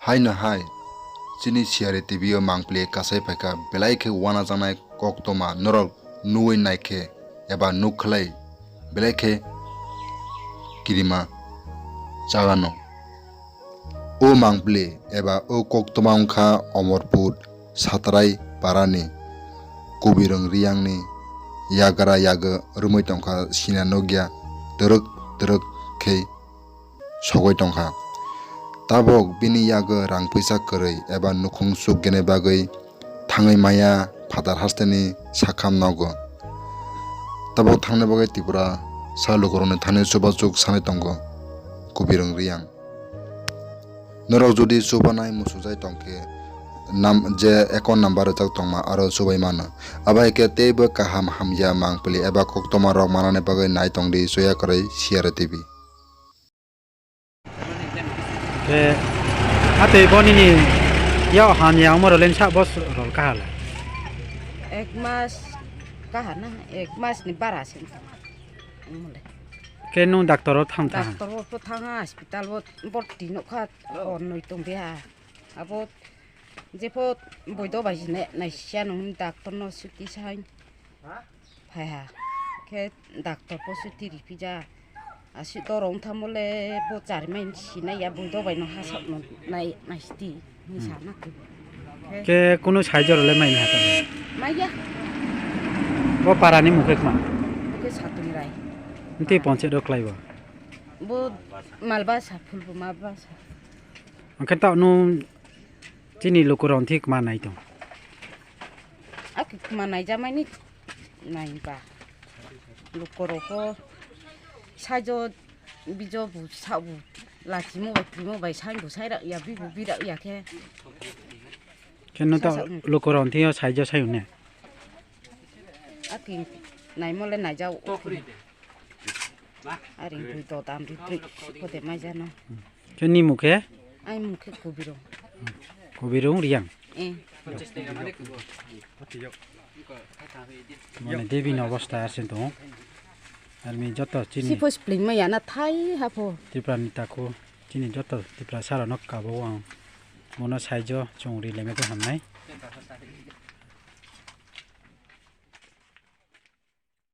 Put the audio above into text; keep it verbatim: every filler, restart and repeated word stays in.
Haino hai, chini C R A T V o Mangpili kasai phaikha, belai khe wanajaknai koktwma norok nuwi naikhe eba nukkhlai belai khe kirima chagano. O Mangpili eba o koktwma wngkha Omorpur Satrai parani Kubirung Riyangni yagra yago romwi tongkha, sina nukya twrwk twrwk khe sogwi tongkha. Tabok bini yago rang puisa kwrwi eba nukhung chukgene bagwi thangwi maya phatar hasteni sakham nogo. Tabok thangna bagwi Tripura sa lukurokni thani chubachuk sanwi tongo Kubirung Riyang. Norok jodi chubanai muchungjai tongkhe nam-, je account number rijak tongma aro chubai mano. Abo hai khe teibo kaham hamya Mangpili eba koktwma rok manani bagwi nai tongdi, chuya kwrwi C R A T V. Ke, atwi bo nini yao hamya omo rwlen sa bos rol kaha le? Ek mas kaha na, ek mas ni bara se wngkha omo le. Ke nung doctor o thang thang? Doctor o pho thang ha, hospital o borti nukha, hor noi tong dia. Abo jepho boido bai nai, naisiya nung doctor no suti sai. Phaiha khe doctor po suti ripija. Asi dorong thamole bo charmai sinai ya, boido bai no hasap no nai, naisiti ni sana khe. Khe kunu saijor le mai na hata? Maiya. Bo para ni mukhe kma? Mukhe Satungrai. Nti ponche do klai bo? Bo malba sa, phul bo malba sa. Angkhe ta nu chini lukurok thik ma nai tong. Aki kuma naijamani naiba. Lukorokho saijo bijo bu sabu lachimo bai twimo bai saingo sairak ya bibu birak ya khe. Khe no ta lukorok thio saijo sayune. Aki naimole naijao. Aring bui dodam ri twi khode maijano. Khe ni mukhe? Ai mukhe Kubirung. Kubirung Riyang. Eh. Mane Devi ni obostha asin tongo. Armi joto chini. Sipho spling maya na thai hapho. Tripura ni takhu chini joto Tripura sara no kabo ang. Mono saijo chongri leme ko hamnai.